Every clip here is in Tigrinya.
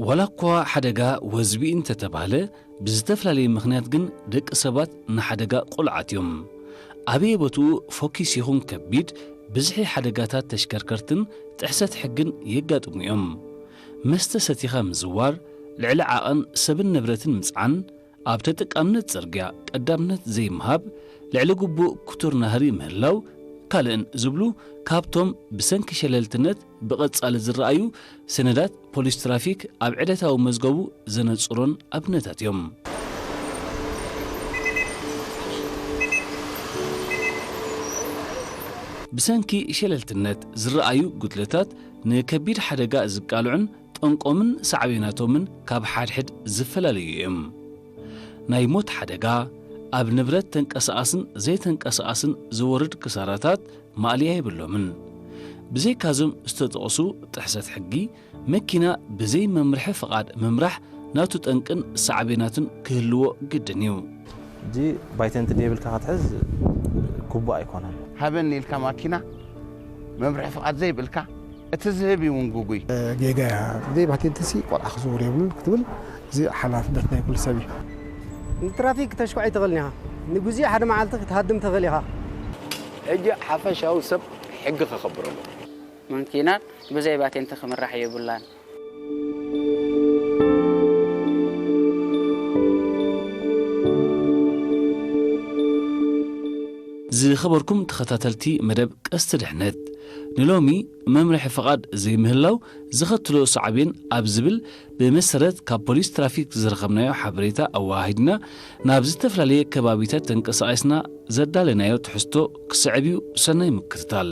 ዋላ እኳ ሓደጋ ወዝቢ እንተተባህለ፣ ብዝተፈላለየ ምኽንያት ግን ደቂ ሰባት ንሓደጋ ቁልዓት እዮም። ኣበየ ቦትኡ ፎኪስ ይኹን ከቢድ፣ ብዝሒ ሓደጋታት ተሽከርከርትን ጥሕሰት ሕግን የጋጥሙ እዮም። መስተ ሰቲኻ ምዝዋር፣ ልዕሊ ዓቐን ሰብን ንብረትን ምጽዓን፣ ኣብ ተጠቃምነት ጽርግያ ቀዳምነት ዘይምሃብ፣ ልዕሊ ግቡእ ክቱር ናህሪ ምህላው፣ ካልእን ዝብሉ ካብቶም ብሰንኪ ሸለልትነት ብቐጻሊ ዝረኣዩ ሰነዳት ፖሊስ ትራፊክ ኣብ ዕለታዊ መዝገቡ ዘነጽሮን ኣብነታት እዮም። ብሰንኪ ሸለልትነት ዝረኣዩ ጉድለታት ንከቢድ ሓደጋ ዝቃልዑን ጠንቆምን ሳዕቤናቶምን ካብ ሓድሕድ ዝፈላለዩ እዮም። ናይ ሞት ሓደጋ፣ ኣብ ንብረት ተንቀሳቓስን ዘይተንቀሳቓስን ዝወርድ ክሳራታት ማእለያ የብሎምን። ብዘይካዞም ዝተጠቕሱ ጥሕሰት ሕጊ፣ መኪና ብዘይ መምርሒ ፍቓድ ምምራሕ ናቱ ጠንቅን ሳዕቤናትን ክህልዎ ግድን እዩ። ሕጂ ባይተንቲ ደይብልካ ክትሕዝ ግቡእ ኣይኮነን። ሃበኒ ኢልካ ማኪና መምርሒ ፍቓድ ዘይብልካ፣ እቲ ዝህብ እዩ እውን ግጉይ። ጌጋ እያ። ብዘይ ባቴንትሲ ቆልዓ ክዝውር የብሉን ክትብል፣ እዚ ሓላፍነት ናይ ኩሉ ሰብ እዩ። ንትራፊክ ክተሽኩዕ ኣይትኽእልን ኢኻ። ንግዜኡ ሓደ መዓልቲ ክትሃድም ትኽእል ኢኻ። ሕጂ ሓፈሻዊ ሰብ ሕጊ ከኸብር ኣለዎ። መኪና ብዘይ ባቴንት ክምራሕ የብላን። ዝኸበርኩም ተኸታተልቲ መደብ ቀስቲ ድሕነት፣ ንሎሚ መምርሒ ፍቓድ ዘይምህላው ዘኸትሎ ሳዕቤን ኣብ ዝብል ብመሰረት ካብ ፖሊስ ትራፊክ ዝረኸብናዮ ሓበሬታ ኣወሃሂድና ናብ ዝተፈላለየ ከባቢታት ተንቀሳቒስና ዘዳለናዮ ትሕዝቶ ክስዕብ እዩ። ሰናይ ምክትታል።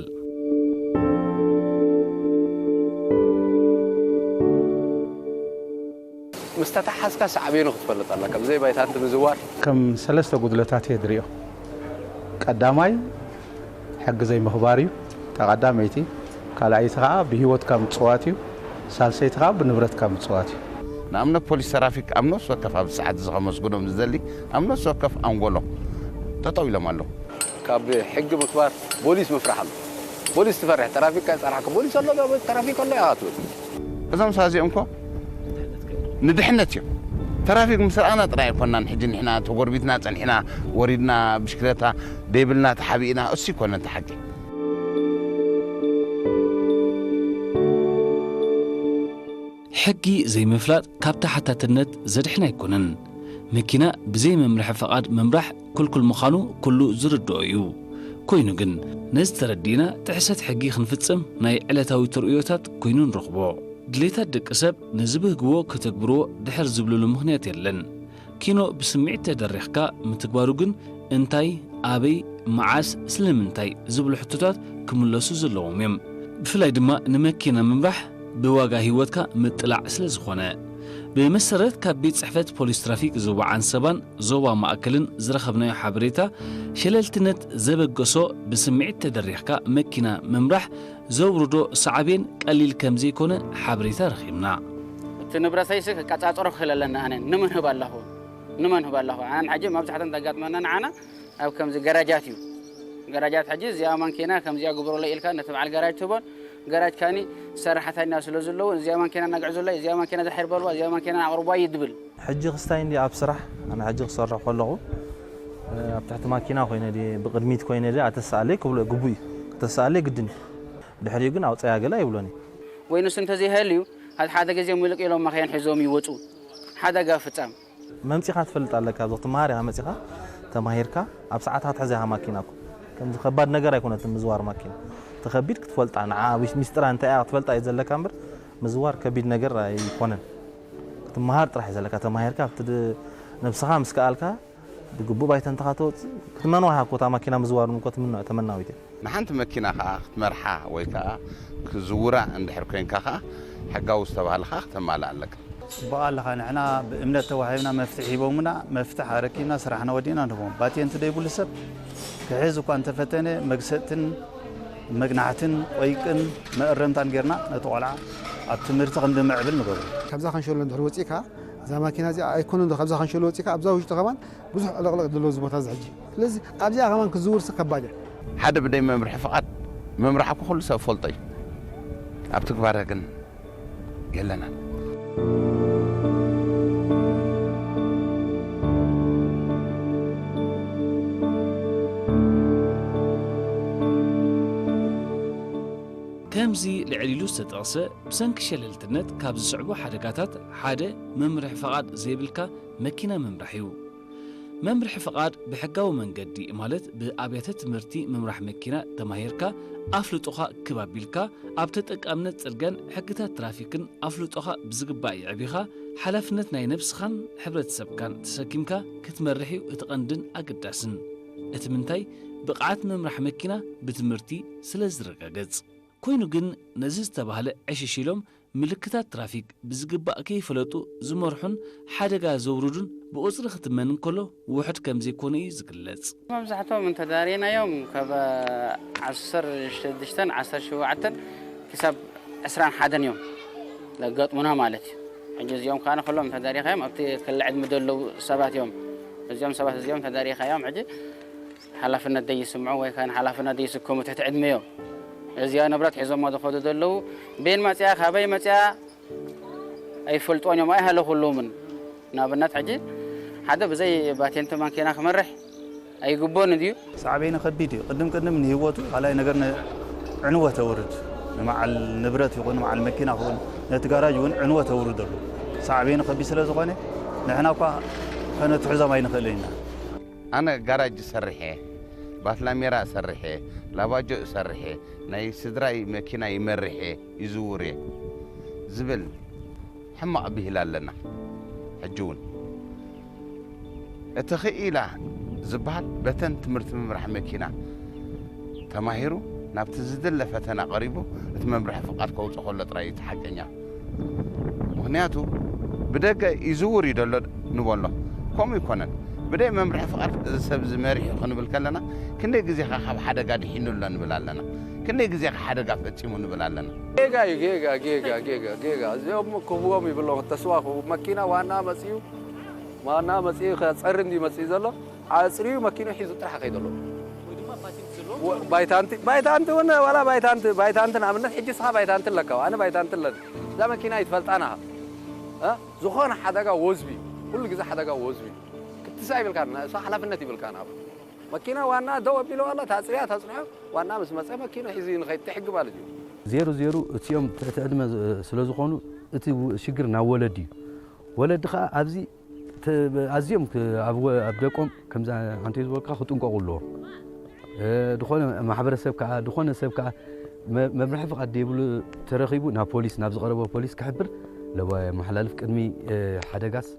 ምስ ተተሓዝካ ሳዕቤኑ ክትፈልጥ ኣለካ። ብዘይ ባይታንቲ ምዝዋር። ከም ሰለስተ ጉድለታት እየ ዝሪኦ። ቀዳማይ፣ ሕጊ ዘይምኽባር እዩ። እታ ቀዳመይቲ። ካልኣይቲ ኸዓ ብህይወትካ ምጽዋት እዩ። ሳልሰይቲ ኸዓ ብንብረትካ ምጽዋት እዩ። ንኣብነት ፖሊስ ትራፊክ ኣብ ነፍሲ ወከፍ ኣብዚ ሰዓት እዚ ከመስግኖም ዝደሊ ኣብ ነፍሲ ወከፍ ኣንጎሎም ጠጠው ኢሎም ኣለዉ። ካብ ሕጊ ምኽባር ፖሊስ ምፍራሕ ኣሎ። ፖሊስ ትፈርሕ፣ ትራፊክ ከይጸራሕካ ፖሊስ ኣሎ፣ ትራፊክ ኣሎ ኢኻ ትብል። እዞም ሳዚኦም እኮ ንድሕነት እዮም። ትራፊክ ምስ ረኣና ጥራይ ኣይኮናን። ሕጂ ንሕና ተጎርቢትና ጸኒሕና ወሪድና ብሽክለታ ደይብልና ተሓቢእና እሱ ይኮነ እቲ ሓቂ። ሕጊ ዘይምፍላጥ ካብ ተሓታትነት ዘድሕን ኣይኮነን። መኪና ብዘይ መምርሒ ፍቓድ ምምራሕ ክልኩል ምዃኑ ኩሉ ዝርድኦ እዩ። ኮይኑ ግን ነዚ ተረዲእና ጥሕሰት ሕጊ ክንፍጽም ናይ ዕለታዊ ተርእዮታት ኮይኑ ንረኽቦ። ድሌታት ደቂ ሰብ ንዝብህግዎ ከተግብርዎ ድሕር ዝብልሉ ምኽንያት የለን። ኪኖ ብስምዒት ተደሪኽካ ምትግባሩ ግን እንታይ፣ ኣበይ፣ መዓስ፣ ስለምንታይ ዝብሉ ሕቶታት ክምለሱ ዘለዎም እዮም። ብፍላይ ድማ ንመኪና ምምራሕ ብዋጋ ህይወትካ ምጥላዕ ስለ ዝኾነ። ብመሰረት ካብ ቤት ጽሕፈት ፖሊስ ትራፊክ ዞባ ዓንሰባን ዞባ ማእከልን ዝረኸብናዮ ሓበሬታ፣ ሸለልትነት ዘበገሶ ብስምዒት ተደሪኽካ መኪና ምምራሕ ዘውርዶ ሳዕቤን ቀሊል ከም ዘይኮነ ሓበሬታ ረኺብና። እቲ ንብረተይሲ ክቀጻጸሮ ክኽእል ኣለኒ ኣነ። ንመን ህብ ኣለኹ? ንመን ህብ ኣለኹ? ኣነ ሕጂ መብዛሕትኦም ዘጋጥመና ንዓና ኣብ ከምዚ ገራጃት እዩ። ገራጃት ሕጂ እዚኣ ማንኪና ከምዚኣ ግብረለይ ኢልካ ነቲ በዓል ገራጅ ትህቦን፣ ገራጅ ካኒ ሰራሕተኛ ስለ ዘለዉ እዚኣ ማንኪና እናግዕዙለይ፣ እዚኣ ማንኪና ድሕር በልዋ፣ እዚኣ ማንኪና ኣቕርቧ እዩ ድብል። ሕጂ ክስታይ እንዲ ኣብ ስራሕ፣ ኣነ ሕጂ ክሰርሕ ከለኹ፣ እ፣ ኣብ ትሕቲ ማኪና ኮይነ ድየ፣ ብቕድሚት ኮይነ ድየ፣ ኣተስኣለይ ክብሎ ግቡእ እዩ። ከተስኣለይ ግድን እዩ። ድሕሪኡ ግን ኣውፀያ ገለ ኣይብሎን እዩ። ወይ ንሱ እንተዘይሃልዩ፣ ሓደ ሓደ ግዜ ምልቅ ኢሎም ማካይን ሒዞም ይወፁ። ሓደጋ ፍፃም። መምፂኻ ትፈልጥ ኣለካ፣ ኣብዚ ክትመሃር ኢኻ መፂኻ፣ ተማሂርካ፣ ኣብ ሰዓትካ ትሕዛ ኢኻ ማኪና እኮ። ከምዚ ከባድ ነገር ኣይኮነትን ምዝዋር ማኪና። እቲ ከቢድ ክትፈልጣ፣ ንዓ ዊስ-፣ ሚስጥራ እንታይ እያ ክትፈልጣ እዩ ዘለካ እምበር፣ ምዝዋር ከቢድ ነገር ኣይኮነን። ክትመሃር ጥራሕ እዩ ዘለካ። ተማሂርካ ኣብቲ ድ-፣ ነብስኻ ምስ ከኣልካ፣ ብግቡእ ባይተንትኻ ተወጽእ፣ ክትመንዋ እኮ እታ ማኪና ምዝዋር እኮ ትምነ-፣ ተመናዊት እያ። ንሓንቲ መኪና ኸኣ ክትመርሓ ወይ ከኣ ክዝውራ እንድሕር ኮይንካ ኸኣ፣ ሕጋዊ ዝተባህለ ኸኣ ክተማልእ ኣለካ። ጽቡቕ ኣለኻ። ንሕና ብእምነት ተዋሂብና መፍትሒ ሂቦምና፣ መፍትሒ ኣረኪብና ስራሕና ወዲእና ንህቦም። ባቴንት ዘይብሉ ሰብ ክሕዝ እኳ እንተፈተነ፣ መግሰጥትን መግናሕትን ቆይቅን መእረምታን ጌርና ነቲ ቆልዓ ኣብ ትምህርቲ ከም ዝምዕብል ንገብሮ። ካብዛ ካንሸሎ እንድሕር ወጺእካ፣ እዛ ማኪና እዚኣ ኣይኮነን ዶ ካብዛ ካንሸሎ ወጺእካ ኣብዛ ውሽጢ ከማን ብዙሕ ዕልቕልቕ ዘለዎ እዚ ቦታ እዚ ሕጂ። ስለዚ ኣብዚኣ ከማን ክዝውርሲ ከባድ እያ። ሓደ ብደይ መምርሒ ፍቓድ ምምራሕ እኮ ኩሉ ሰብ ፈልጦ እዩ። ኣብ ትግባረ ግን የለናን። ከምዚ ልዕል ኢሉ ዝተጠቕሰ፣ ብሰንኪ ሸለልትነት ካብ ዝስዕቡ ሓደጋታት ሓደ፣ መምርሒ ፍቓድ ዘይብልካ መኪና ምምራሕ እዩ። መምርሒ ፍቓድ ብሕጋዊ መንገዲ፣ ማለት ብኣብያተ ትምህርቲ ምምራሕ መኪና ተማሂርካ፣ ኣፍልጦኻ ክብ ኣቢልካ፣ ኣብ ተጠቃምነት ጽርግያን ሕግታት ትራፊክን ኣፍልጦኻ ብዝግባእ የዕቢኻ፣ ሓላፍነት ናይ ነብስኻን ሕብረተሰብካን ተሰኪምካ ክትመርሕ እዩ እቲ ቀንድን ኣገዳስን። እቲ ምንታይ፣ ብቕዓት ምምራሕ መኪና ብትምህርቲ ስለ ዝረጋገጽ። ኮይኑ ግን፣ ነዚ ዝተባህለ ዕሽሽ ኢሎም ምልክታት ትራፊክ ብዝግባእ ከይፈለጡ ዝመርሑን ሓደጋ ዘውርዱን ብቑጽሪ ክትመን እንከሎ ውሑድ ከም ዘይኮነ እዩ ዝግለጽ። መብዛሕትኦም እንተዳርየናዮም ካብ ዓሰርተ ሽዱሽተን ዓሰርተ ሸውዓተን ክሳብ ዕስራን ሓደን እዮም ዘጋጥሙና ማለት እዩ። ሕጂ እዚኦም ከኣ ንኹሎም እንተዳሪኻዮም ኣብቲ ክሊ ዕድመ ዘለዉ ሰባት እዮም። እዚኦም ሰባት እዚኦም እንተዳሪኻዮም ሕጂ ሓላፍነት ዘይስምዑ ወይ ከኣ ሓላፍነት ዘይስከሙ ትሕቲ ዕድመ እዮም። እዚኣ ንብረት ሒዞሞ ዝኸዱ ዘለዉ ቤን መጽያ ካበይ መጽያ ኣይፈልጦን እዮም፣ ኣይሃለኹሉምን። ንኣብነት ሕጂ ሓደ ብዘይ ባቴንት ማኪና ክመርሕ ኣይግቦን ድዩ? ሳዕቤኑ ከቢድ እዩ። ቅድም ቅድም ንህይወቱ ካልኣይ ነገር ን-፣ ዕንወት ተውርድ። ንመዓል ንብረት ይኹን ንመዓል መኪና ይኹን ነቲ ጋራጅ እውን ዕንወት ተውርድ ኣሎ። ሳዕቤኑ ከቢድ ስለ ዝኾነ ንሕና እኳ ከነትሕዞም ኣይንኽእልን ኢና። ኣነ ጋራጅ እሰርሕ እየ፣ ባትላሜራ እሰርሕ እየ፣ ላባጆ እሰርሕ እየ፣ ናይ ስድራይ መኪና ይመርሕ እየ፣ ይዝውር እየ ዝብል ሕማቕ ብሂል ኣለና። ሕጂ እውን እቲ ክኢላ ዝበሃል በተን ትምህርቲ ምምራሕ መኪና ተማሂሩ ናብቲ ዝድለ ፈተና ቀሪቡ እቲ መምርሒ ፍቓድ ከውፅእ ከሎ ጥራይ እዩ እቲ ሓቀኛ። ምኽንያቱ ብደገ ይዝውር እዩ ዘሎ ንበሎ። ከምኡ ይኮነን። ብደይ መምርሒ ፍቓድ እዚ ሰብ እዚ መሪሑ ክንብል ከለና ክንደይ ግዜኻ ካብ ሓደጋ ድሒኑ ኣሎ ንብል ኣለና። ክንደይ ግዜኻ ሓደጋ ፈጺሙ ንብል ኣለና። ጌጋ እዩ፣ ጌጋ፣ ጌጋ፣ ጌጋ፣ ጌጋ። እዚኦም ክህብዎም ይብሎም ተስፋ ክህቡ። መኪና ዋና መጺኡ፣ ዋና መጺኡ ከጸሪ እንዲ መጺኡ ዘሎ፣ ኣጽሪዩ መኪና ሒዙ ጥራሕ ከይዱ ኣሎ። ባይታንቲ፣ ባይታንቲ እውን ዋላ ባይታንቲ፣ ባይታንቲ ንኣብነት ሕጂ ስኻ ባይታንቲ ኣለካ፣ ኣነ ባይታንቲ ኣለኒ። እዛ መኪና ይትፈልጣና። እ? ዝኾነ ሓደጋ ወዝቢ፣ ኩሉ ግዜ ሓደጋ ወዝቢ። ክትሳ ይብልካ፣ እሳ ሓላፍነት ይብልካ ናብ መኪና ዋና ደው ኣቢሎ ዋላ ታጽርያ ታጽርሖ፣ ዋና ምስ መጸ መኪና ሒዙ ንኸይድ ትሕጊ ማለት እዩ። ዜሩ ዜሩ እቲኦም ትሕቲ ዕድመ ዝ-፣ ስለ ዝኾኑ እቲ ው-፣ ሽግር ናብ ወለዲ እዩ። ወለዲ ኸኣ ኣብዚ ተ-፣ ኣዝዮም ክ-፣ ኣብ ወ-፣ ኣብ ደቆም ከምዚ ኣንተ ዝበልካ ክጥንቀቑ ኣለዎም። እ፣ ዝኾነ ማሕበረሰብ ከኣ፣ ዝኾነ ሰብ ከኣ መ-፣ መምርሒ ፍቓድ ዘይብሉ ተረኺቡ ናብ ፖሊስ፣ ናብ ዝቐረበ ፖሊስ ክሕብር ኣለዎ የመሓላልፍ ቅድሚ፣ እ፣ ሓደጋስ፣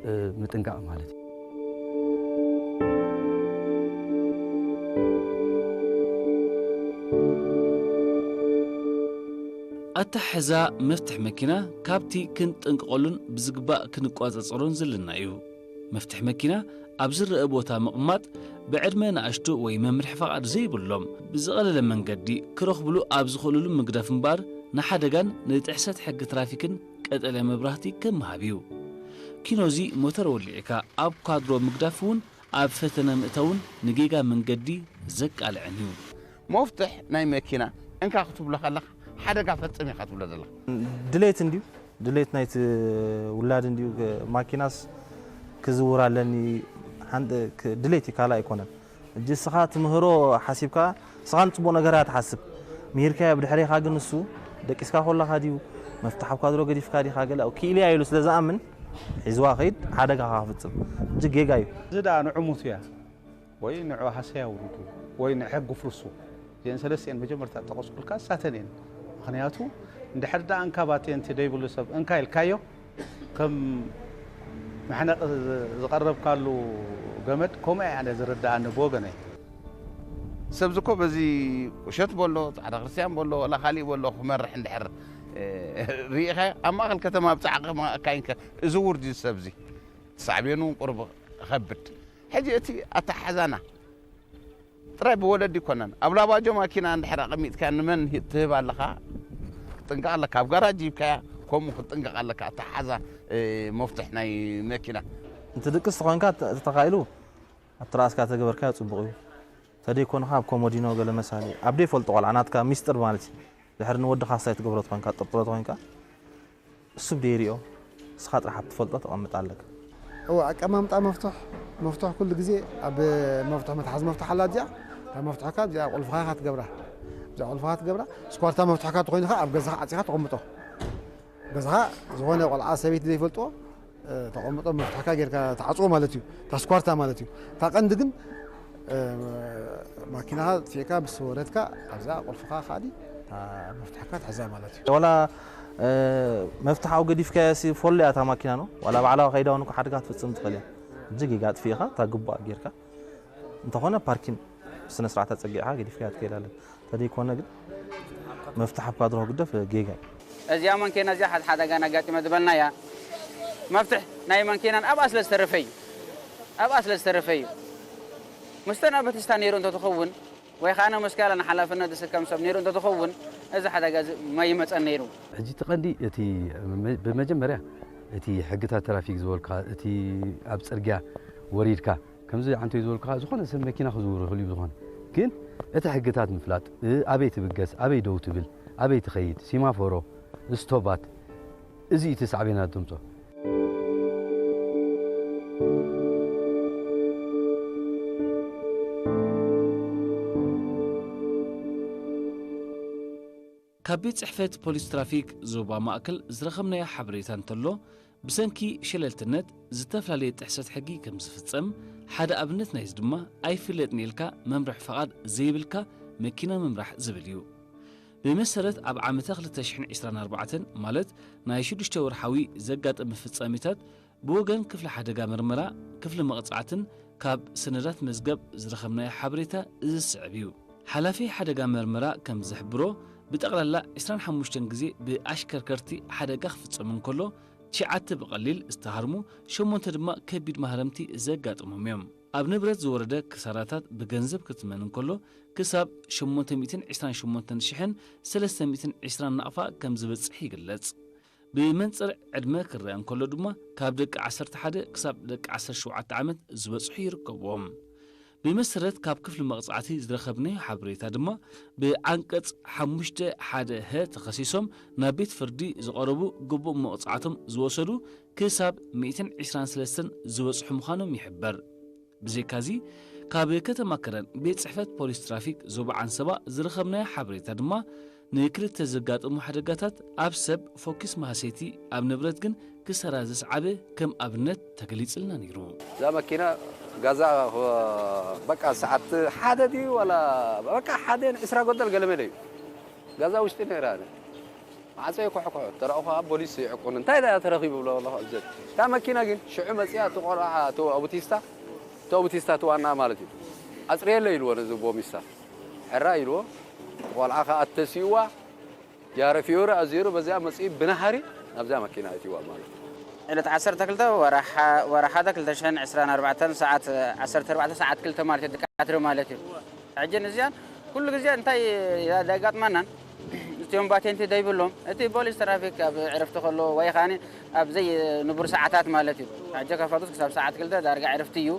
እ፣ ምጥንቃቕ ማለት እዩ። ኣተሓሕዛ መፍትሕ መኪና ካብቲ ክንጥንቀቐሉን ብዝግባእ ክንቆጻጸሮን ዘለና እዩ። መፍትሕ መኪና ኣብ ዝረአ ቦታ ምቕማጥ፣ ብዕድመ ንኣሽቱ ወይ መምርሒ ፈቓድ ዘይብሎም ብዝቐለለ መንገዲ ክረኽብሉ ኣብ ዝኽእልሉ ምግዳፍ እምበኣር፣ ንሓደጋን ንጥሕሰት ሕጊ ትራፊክን ቀጠልያ መብራህቲ ከም ምሃብ እዩ። ኪኖዚ ሞተር ወሊዕካ ኣብ ኳድሮ ምግዳፍ እውን ኣብ ፈተነ ምእታውን ንጌጋ መንገዲ ዘቃልዕን እዩ። መፍትሕ ናይ መኪና እንካ ክትብሎ ከለኻ ሓደጋ ፈጽም ኢኻ ትብሎ ዘለኻ። ድሌት እንድዩ፣ ድሌት ናይቲ ውላድ እንድዩ፣ ማኪናስ ክዝውር ኣለኒ፣ ሓን-፣ ክ-፣ ድሌት እዩ፣ ካልእ ኣይኮነን። እጂ እስኻ ትምህሮ ሓሲብካ፣ እስኻ ንጽቡቕ ነገር እያ ትሓስብ። ምሂርካዮ፣ ብድሕሬኻ ግን እሱ ደቂስካ ኮለኻ ድዩ፣ መፍትሕ ኣብ ኳድሮ ገዲፍካ ዲኻ፣ ገለ ክኢልያ ኢሉ ስለ ዝኣምን፣ ሒዝዋ ኸይድ፣ ሓደጋ ኸዓ ክፍጽም። እጂ ጌጋ እዩ። እዚ ደኣ ንዕሙት እያ። ወይ ንዕኡ ሃሰያ ውርዱ፣ ወይ ንሕጊ ፍርሱ። እዚአን ሰለስቲአን መጀመርታ ጠቐስኩልካ እሳተን እየን። ምኽንያቱ፣ እንድሕር ደኣ እንካ ባቴንቲ ደይብሉ ሰብ እንካ ኢልካዮ፣ ከም መሕነቒ ዝ-፣ ዝቐረብካሉ ገመድ፣ ከምኡ እየ ኣነ ዝርድኣኒ ብወገነይ። ሰብዚ እኮ በዚ ቁሸት በሎ፣ ጻዕዳ ክርስትያን በሎ፣ ወላ ካሊእ በሎ ክመርሕ እንድሕር፣ እ፣ ርኢኻዮ፣ ኣብ ማእከል ከተማ ኣብ ጻዕቂ ማእካይንከ እዚ ውርድ እዩ ሰብዚ። ሳዕቤኑ እውን ቁሩብ ከብድ። ሕጂ እቲ ኣተሓሕዛና ጥራይ ብወለዲ ይኮነን። ኣብ ላባጆ ማኪና እንድሕር ኣቐሚጥካ ንመን ሂ-፣ ትህብ ኣለኻ? ክትጥንቀቕ ኣለካ። ኣብ ጋራጅ ሂብካያ፣ ከምኡ ክትጥንቀቕ ኣለካ። ኣተሓሕዛ፣ እ፣ መፍትሕ ናይ መኪና። እንተ ድቅስ ተኾይንካ፣ ተ-፣ ተኻኢሉ፣ ኣብቲ ራእስካ ተገበርካዮ ጽቡቕ እዩ። ተደይኮንኻ ኣብ ኮሞዲኖ ገለ መሳሊ፣ ኣብ ደይፈልጦ ቆልዓ ናትካ ሚስጥር ማለት እዩ። ድሕሪ ንወድኻ ሳይ ትገብሮ ተኾይንካ፣ ጥርጥሮ ተኾይንካ፣ እሱ ብደይሪኦ እስኻ ጥራሕ ኣብ ትፈልጦ ተቐምጥ ኣለካ። እወ፣ ኣቀማምጣ መፍትሕ፣ መፍትሕ ኩሉ ግዜ ኣብ መፍትሕ፣ መትሓዚ መፍትሕ ኣላ እዚኣ። እታ መፍትሕካ እዚኣ ቁልፍኻ ኢኻ ትገብራ። እዚኣ ቁልፍኻ ትገብራ። ስኳርታ መፍትሕካ ተኾይኑ ኸዓ ኣብ ገዛኻ ዓፂኻ ተቐምጦ። ገዛኻ ዝኾነ ቆልዓ ሰበይቲ ዘይፈልጥዎ፣ እ፣ ተቐምጦ መፍትሕካ ጌርካ ትዓፅዎ ማለት እዩ። እታ ስኳርታ ማለት እዩ። እታ ቀንዲ ግን፣ እ፣ ማኪናኻ ጥፊእካ ምስ ወረድካ ኣብዛ ቁልፍኻ ከዓዲ እታ መፍትሕካ ትሕዛ ማለት እዩ። ዋላ፣ እ፣ መፍትሓዊ ገዲፍካዮ ሲ ፎሎ እያ እታ ማኪና ነው። ዋላ ባዕላዊ ከይዳ እውን እኮ ሓደጋ ክትፍፅም ትኽእል እያ። እጂ ጌጋ ኣጥፊእኻ እታ ግቡኣ ጌርካ እንተኾነ ፓርኪን ብስነ ስርዓት ኣፀጊዕኻ ገዲፍካዮ ትከይድ ኣለካ። እንተደይኮነ ግን መፍትሕ ኣብካ ድሮ ግደፍ ጌጋ እዩ። እዚኣ መንኬና እዚኣ ሓድ ሓደጋ ኣጋጢመ ዝበልናያ መፍትሕ ናይ መንኬናን ኣብኣ ስለ ዝተረፈ እዩ። ኣብኣ ስለ ዝተረፈ እዩ። ምስተ ናብ በቲስታ ነይሩ እንተትኸውን ወይ ከዓ ነመስካላ ንሓላፍነት ዝስከም ሰብ ነይሩ እንተትኸውን እዚ ሓደጋ እዚ መይመፀን ነይሩ። ሕጂ እቲ ቀንዲ እቲ መ- ብመጀመርያ እቲ ሕግታት ትራፊክ ዝበልካ እቲ ኣብ ፅርግያ ወሪድካ ከምዚ ዓንተይ ዝበልካ ዝኾነ ሰብ መኪና ክዝውር ይኽእል እዩ ዝኾነ ግን እቲ ሕግታት ምፍላጥ እ፣ ኣበይ ትብገስ ኣበይ ደው ትብል ኣበይ ትኸይድ ሲማፎሮ ስቶባት እዚ እቲ ሳዕቤናት ድምፆ ካብ ቤት ጽሕፈት ፖሊስ ትራፊክ ዞባ ማእከል ዝረኸብናዮ ሓበሬታ እንተሎ፣ ብሰንኪ ሸለልትነት ዝተፈላለየ ጥሕሰት ሕጊ ከም ዝፍጸም፣ ሓደ ኣብነት ናይዚ ድማ ኣይፍለጥን ኢልካ መምርሒ ፈቓድ ዘይብልካ መኪና ምምራሕ ዝብል እዩ። ብመሰረት ኣብ ዓመተ ክልተ ሽሕን ዕስራን ኣርባዕተን ማለት ናይ ሽዱሽተ ወርሓዊ ዘጋጠመ ፍጻሜታት ብወገን ክፍሊ ሓደጋ መርመራ፣ ክፍሊ መቕጻዕትን ካብ ሰነዳት መዝገብ ዝረኸብናዮ ሓበሬታ እዚ ዝስዕብ እዩ። ሓላፊ ሓደጋ መርመራ ከም ዝሕብሮ፣ ብጠቕላላ ዕስራን ሓሙሽተን ግዜ ብኣሽከርከርቲ ሓደጋ ክፍጸም እንከሎ፣ ትሽዓተ ብቐሊል ዝተሃርሙ፣ ሸሞንተ ድማ ከቢድ ማህረምቲ ዘጋጥሞም እዮም። ኣብ ንብረት ዝወረደ ክሳራታት ብገንዘብ ክትመን እንከሎ፣ ክሳብ ሸሞንተ ሚእትን ዕስራን ሸሞንተን ሽሕን ሰለስተ ሚእትን ዕስራን ናቕፋ ከም ዝበጽሕ ይግለጽ። ብመንጽር ዕድመ ክረአ እንከሎ ድማ፣ ካብ ደቂ ዓሰርተ ሓደ ክሳብ ደቂ ዓሰርተ ሸውዓተ ዓመት ዝበጽሑ ይርከብዎም። ብመሰረት ካብ ክፍሊ መቕጻዕቲ ዝረኸብናዮ ሓበሬታ ድማ፣ ብዓንቀጽ ሓሙሽተ ሓደ ሀ ተኸሲሶም ናብ ቤት ፍርዲ ዝቐረቡ ግቡእ መቕጻዕቶም ዝወሰዱ ክሳብ ሚእትን ዕስራን ሰለስተን ዝበጽሑ ምዃኖም ይሕበር። ብዘይካዚ፣ ካብ ከተማ ከረን ቤት ጽሕፈት ፖሊስ ትራፊክ ዞባ ዓንሰባ ዝረኸብናዮ ሓበሬታ ድማ፣ ንክልተ ዘጋጠሙ ሓደጋታት ኣብ ሰብ ፎኪስ ማህሰይቲ፣ ኣብ ንብረት ግን ክሳራ ዘስዓበ ከም ኣብነት ተገሊጽልና ነይሩ። እዛ መኪና ጋዛ በቃ ሰዓት ሓደ ድዩ ዋላ በቃ ሓደ ዕስራ ጎደል ገለመለ እዩ። ጋዛ ውሽጢ ነይራ። ማዕጾ ይኩሕኩሑ፣ ተራኡ ከዓ ፖሊስ ይዕቁን። እንታይ ደኣ ተረኺቡ ብሎ ኣለኹ ኣብዘት። እታ መኪና ግን ሽዑ መጺኣ እቲ ቆልዓ፣ እቲ ኣቡቲስታ፣ እቲ ኣቡቲስታ እቲ ዋና ማለት እዩ። ኣጽርየለ ኢልዎ ነዚ ቦሚስታ። ሕራ ኢልዎ፣ ቆልዓ ከዓ ተሲእዋ፣ ጃረ ፊዮሪ ኣዚሩ በዚኣ መጺኡ ብናሃሪ ናብዛ መኪና እትዋ ማለት እዩ። ዕለት ዓሰርተ ክልተ ወርሓ ወርሓ ሓደ ክልተ ሽሕን ዕስራን ኣርባዕተን ሰዓት ዓሰርተ ኣርባዕተ ሰዓት ክልተ ማለት እዩ፣ ቀትሪ ማለት እዩ። ሕጂ ንዚኣን ኩሉ ግዜ እንታይ ደጋጥመናን እዚኦም ባቴንቲ ደይብሎም እቲ ፖሊስ ትራፊክ ኣብ ዕረፍቲ ከሎ ወይ ኻኒ ኣብ ዘይንቡር ሰዓታት ማለት እዩ። ሕጂ ከፈቱስ ክሳብ ሰዓት ክልተ ዳርጋ ዕረፍቲ እዩ።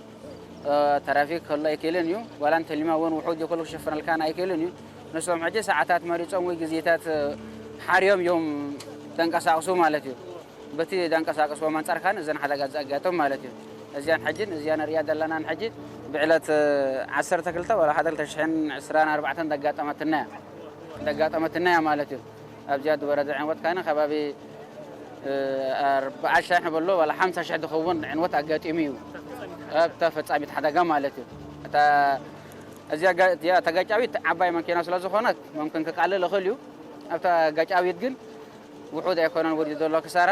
ትራፊክ ከሎ ኣይክእልን እዩ። ዋላ እንተሊማ እውን ውሑድ ይኹን ክሽፍነልካን ኣይክእልን እዩ። ንሶም ሕጂ ሰዓታት መሪጾም ወይ ግዜታት ሓርዮም እዮም ተንቀሳቕሱ ማለት እዩ። በቲ ዳንቀሳቀስዎም ኣንጻር ካን እዘን ሓደጋ ዘጋጠም ማለት እዩ። እዚኣን ሕጅን እዚኣን ርእያ ዘለናን ሕጂ ብዕለት ዓሰርተ ክልተ ወላ ሓደ ክልተ ሽሕን ዕስራን ኣርባዕተን ደጋጠመትና እያ። ደጋጠመትና እያ ማለት እዩ። ኣብዚኣ ድወረደ ዕንወት ካነ ከባቢ ኣርባዓ ሽሕ ንበሎ ዋላ ሓምሳ ሽሕ ዝኸውን ዕንወት ኣጋጢሙ እዩ። ኣብ ተፈጻሚት ሓደጋ ማለት እዩ። እታ እዚኣ ጋ- እዚኣ ተጋጫዊት ዓባይ መኪና ስለ ዝኾነት መምክን ክቃልል ይኽእል እዩ። ኣብታ ጋጫዊት ግን ውሑድ ኣይኮነን ወሪዱ ዘሎ ክሳራ።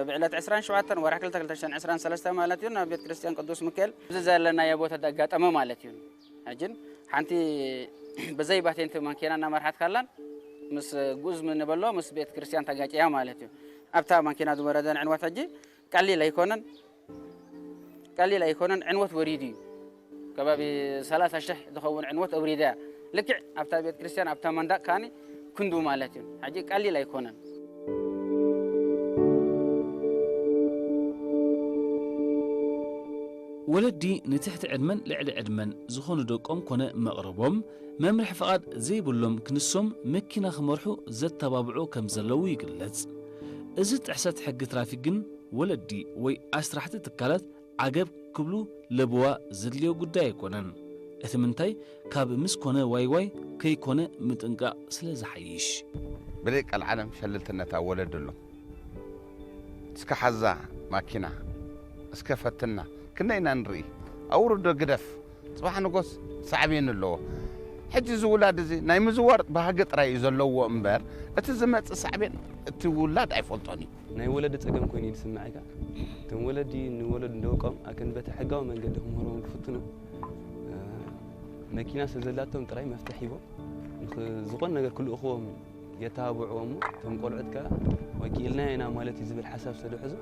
ብዕለት ዕስራን ሸውዓተን ወርሒ ክልተ ክልተ ሽሕን ዕስራን ሰለስተ ማለት እዩ ናብ ቤት ክርስቲያን ቅዱስ ሚካኤል እዚ ዘለናዮ ቦታ ዘጋጠመ ማለት እዩ። ሕጅን ሓንቲ ብዘይ ባቴንቲ ማኪና እናመርሓት ካላን ምስ ጉዝ ምንበሎ ምስ ቤት ክርስቲያን ተጋጭያ ማለት እዩ። ኣብታ ማኪና ዝወረደን ዕንወት ሕጂ ቀሊል ኣይኮነን። ቀሊል ኣይኮነን፣ ዕንወት ወሪዱ እዩ። ከባቢ ሰላሳ ሽሕ ዝኸውን ዕንወት ኣውሪዳ እያ። ልክዕ ኣብታ ቤት ክርስቲያን ኣብታ መንዳቕ ካኒ ክንዱ ማለት እዩ። ሕጂ ቀሊል ኣይኮነን። ወለዲ ንትሕቲ ዕድመን ልዕሊ ዕድመን ዝኾኑ ደቆም ኮነ መቕርቦም መምርሒ ፍቓድ ዘይብሎም ክንሶም መኪና ክመርሑ ዘተባብዑ ከም ዘለዉ ይግለጽ። እዚ ጥሕሰት ሕጊ ትራፊክ ግን ወለዲ ወይ ኣስራሕቲ ትካላት ዓገብ ክብሉ ለበዋ ዘድልዮ ጉዳይ ኣይኮነን። እቲ ምንታይ ካብ ምስ ኮነ ዋይ ዋይ ከይኮነ ምጥንቃቕ ስለ ዝሓይሽ። ብደይ ቀልዓለም ሸለልትነት ኣብ ወለዲ ኣሎ። እስከ ሓዛ ማኪና እስከ ፈትና ክንደይ ኢና ንርኢ። ኣውርዶ ግደፍ ጽባሕ ንጎስ ሳዕቤን ኣለዎ። ሕጂ እዚ ውላድ እዚ ናይ ምዝዋር ባህጊ ጥራይ እዩ ዘለዎ እምበር እቲ ዝመጽእ ሳዕቤን እቲ ውላድ ኣይፈልጦን እዩ። ናይ ወለዲ ጸገም ኮይኑ እዩ ዝስምዓካ። እቶም ወለዲ ንወለዱ ንደቆም ኣክን በቲ ሕጋዊ መንገዲ ክምህርዎም ክፍትኑ መኪና ስለዘላቶም ጥራይ መፍትሕ ሂቦም ዝኾነ ነገር ክልእኽዎም የተባብዕዎ እሞ እቶም ቆልዑት ከኣ ወኪእልናዮ ኢና ማለት እዩ ዝብል ሓሳብ ስለ ዝሕዙ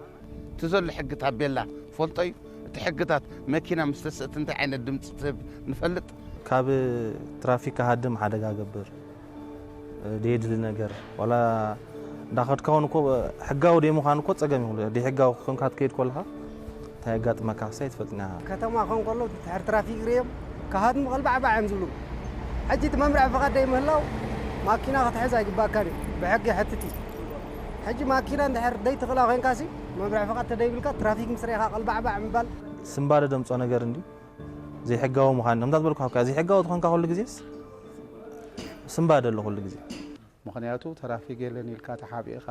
እቲ ዘሎ ሕጊ ታቤላ ፈልጦ እዩ። እቲ ሕግታት መኪና ምስ ተስእት እንታይ ዓይነት ድምፂ ትህብ ንፈልጥ። ካብ ትራፊክ ክሃድም ሓደጋ ገብር ደየድሊ ነገር ዋላ እንዳኸድካ እውን እኮ ሕጋዊ ደይ ምዃን እኮ ፀገም ይብሉ ደይ ሕጋዊ ክኾንካ ትከይድ ከለኻ እንታይ የጋጥመካ ክሳይ ትፈልጥና ኢኻ። ከተማ ክኾን ከሎ ድሕር ትራፊክ ርዮም ክሃድሙ ቀልባዕባዕ እዮም ዝብሉ። ሕጂ እቲ መምርሒ ፍቓድ ደይ ምህላው ማኪና ክትሕዝ ኣይግባእካን እዩ ብሕጊ ይሐትት እዩ። ሕጂ ማኪና እንድሕር ደይ ትኽእላ ኮይንካሲ መምርሒ ፍቓድ ተደይብልካ ትራፊክ ምስ ርኢኻ ቀልባዕባዕ ምባል ስንባደ ደምጾ ነገር እንዲ ዘይሕጋዊ ምዃን ከምታ ዝበልኩ ካብካ ዘይሕጋዊ ትኾንካ ኩሉ ግዜስ ስንባደ ኣሎ ኩሉ ግዜ። ምኽንያቱ ተራፊክ የለን ኢልካ ተሓቢእኻ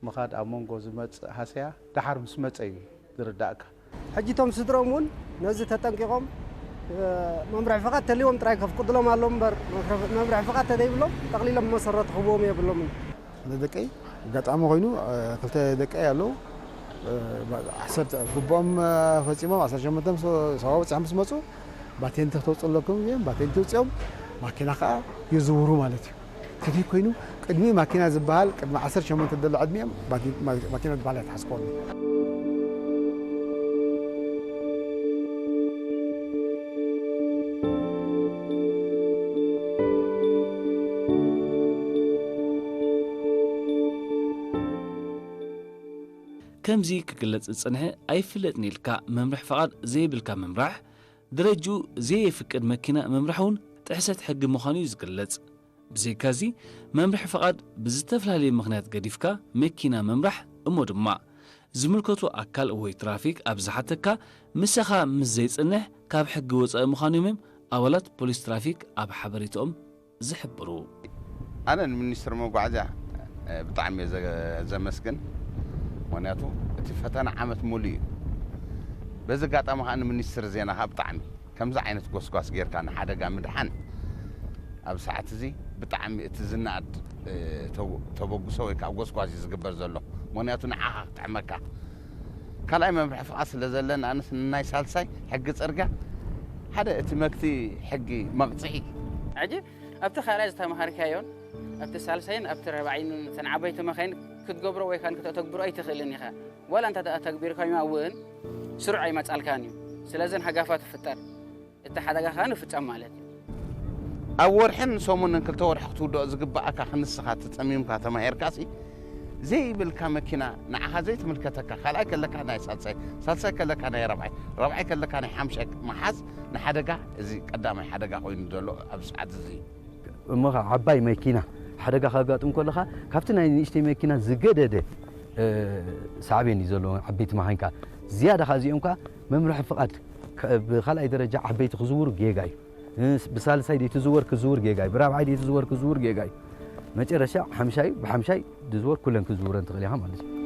ምኻድ ኣብ መንጎ ዝመጽእ ሃሰያ ደሓር ምስ መጸ እዩ ዝርዳእካ። ሕጂ እቶም ስድሮም እውን ነዚ ተጠንቂቖም መምርሒ ፍቓድ ተልዎም ጥራይ ከፍቅድሎም ኣለዎም እምበር መምርሒ ፍቓድ ተዘይብሎም ጠቕሊሎም መሰረት ክህብዎም የብሎምን። ንደቀይ ኣጋጣሚ ኮይኑ ክልተ ደቀይ ኣለዉ። ዓሰርተ ግብኦም ፈፂሞም ዓሰርተ ሸሞንተ ሰባ በፂሖም ምስ መፁ ባቴንቲ ክተውፅኡ ኣለኩም እዮም። ባቴንቲ ውፅኦም ማኪና ከዓ ይዝውሩ ማለት እዩ። ከመይ ኮይኑ ቅድሚ ማኪና ዝበሃል ቅድሚ ዓሰርተ ሸሞንተ ዘሎ ዕድሚኦም ማኪና ዝበሃል ኣይተሓዝኮም። ከምዚ ክግለጽ ዝጸንሐ ኣይፍለጥን ኢልካ መምርሒ ፍቓድ ዘይብልካ ምምራሕ፣ ደረጅኡ ዘየፍቅድ መኪና ምምራሕ እውን ጥሕሰት ሕጊ ምዃኑ እዩ ዝግለጽ። ብዘይካዚ መምርሒ ፍቓድ ብዝተፈላለየ ምኽንያት ገዲፍካ መኪና ምምራሕ እሞ ድማ ዝምልከቶ ኣካል ወይ ትራፊክ ኣብ ዝሓተካ ምሳኻ ምስ ዘይጸንሕ ካብ ሕጊ ወጻኢ ምዃኑ እዮም ኣባላት ፖሊስ ትራፊክ ኣብ ሓበሬታኦም ዝሕብሩ። ኣነ ንሚኒስትር መጓዓዝያ ብጣዕሚ እየ ዘመስግን። ምክንያቱ እቲ ፈተና ዓመት ሙሉ እዩ። በዚ ኣጋጣሚ ከዓ ንሚኒስትር ዜና ከዓ ብጣዕሚ ከምዚ ዓይነት ጎስጓስ ጌርካ ንሓደጋ ምድሓን ኣብ ሰዓት እዚ ብጣዕሚ እቲ ዝነኣድ ተበግሶ ወይ ከዓ ጎስጓስ እዩ ዝግበር ዘሎ። ምክንያቱ ንዓኻ ክጥዕመካ ካልኣይ መምርሒ ፍቓድ ስለ ዘለኒ ኣነስ ንናይ ሳልሳይ ሕጊ ፅርግያ ሓደ እቲ መክቲ ሕጊ መቕፅዒ ሕጂ ኣብቲ ካልኣይ ዝተምሃርካዮን ኣብቲ ሳልሳይን ኣብቲ ረባዕይን እተን ዓበይቲ መኻይን ክትገብሮ ወይ ካን ክተተግብሮ ኣይትኽእልን ኢኻ። ዋላ እንተ ኣተግቢርካዮ እውን ስሩዕ ኣይመጻልካን እዩ። ስለዘን ሃጋፋት ይፍጠር እቲ ሓደጋ ከኣ ንፍጸም ማለት እዩ። ኣብ ወርሕን ሰሙንን ክልተ ወርሒ ክትውድኦ ዝግብኣካ ክንስኻ ተጸሚምካ ተማሂርካሲ ዘይብልካ መኪና ንዓኻ ዘይትምልከተካ ካልኣይ ከለካ ናይ ሳልሳይ ሳልሳይ ከለካ ናይ ረብዓይ ረብዓይ ከለካ ናይ ሓምሻይ ምሓዝ ንሓደጋ እዚ ቀዳማይ ሓደጋ ኮይኑ ዘሎ ኣብ ሰዓት እዚ እሞ ኸዓ ዓባይ መኪና ሓደጋ ከጋጥም ከሎ ኸዓ ካብቲ ናይ ንእሽተይ መኪና ዝገደደ ሳዕቤን እዩ ዘለዎ ዓበይቲ መኻይን ከኣ ዝያዳ ኸዓ እዚኦም ከኣ መምርሒ ፍቓድ ብኻልኣይ ደረጃ ዓበይቲ ክዝውሩ ጌጋ እዩ ብሳልሳይ ደይትዝወር ክዝውር ጌጋ እዩ ብራብዓይ ደይትዝወር ክዝውር ጌጋ እዩ መጨረሻ ሓምሻይ ብሓምሻይ ድዝወር ኩለን ክዝውረን ትኽእል ኢኻ ማለት እዩ